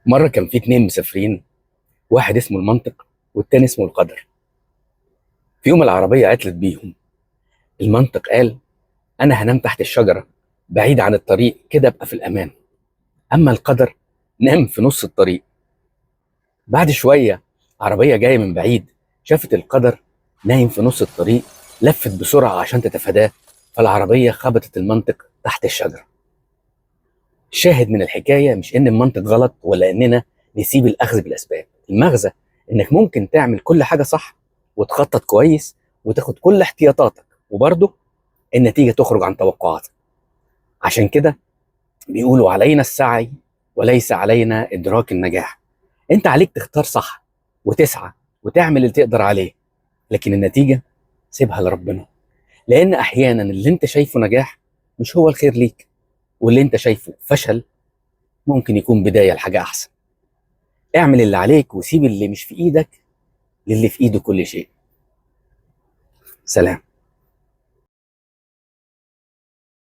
مرة كان في اتنين مسافرين، واحد اسمه المنطق والتاني اسمه القدر. في يوم العربية عطلت بيهم. المنطق قال أنا هنام تحت الشجرة بعيد عن الطريق كده أبقى في الأمان. أما القدر نام في نص الطريق. بعد شوية عربية جاية من بعيد شافت القدر نايم في نص الطريق، لفت بسرعة عشان تتفاداه، فالعربية خبطت المنطق تحت الشجرة. الشاهد من الحكاية مش إن المنطق غلط ولا إننا نسيب الأخذ بالأسباب. المغزى إنك ممكن تعمل كل حاجة صح وتخطط كويس وتاخد كل احتياطاتك، وبرضه النتيجة تخرج عن توقعاتك. عشان كده بيقولوا علينا السعي وليس علينا إدراك النجاح. أنت عليك تختار صح وتسعى وتعمل اللي تقدر عليه، لكن النتيجة سيبها لربنا، لأن أحيانا اللي أنت شايفه نجاح مش هو الخير ليك، واللي أنت شايفه فشل ممكن يكون بداية لحاجة أحسن. اعمل اللي عليك وسيب اللي مش في إيدك للي في إيده كل شيء. سلام.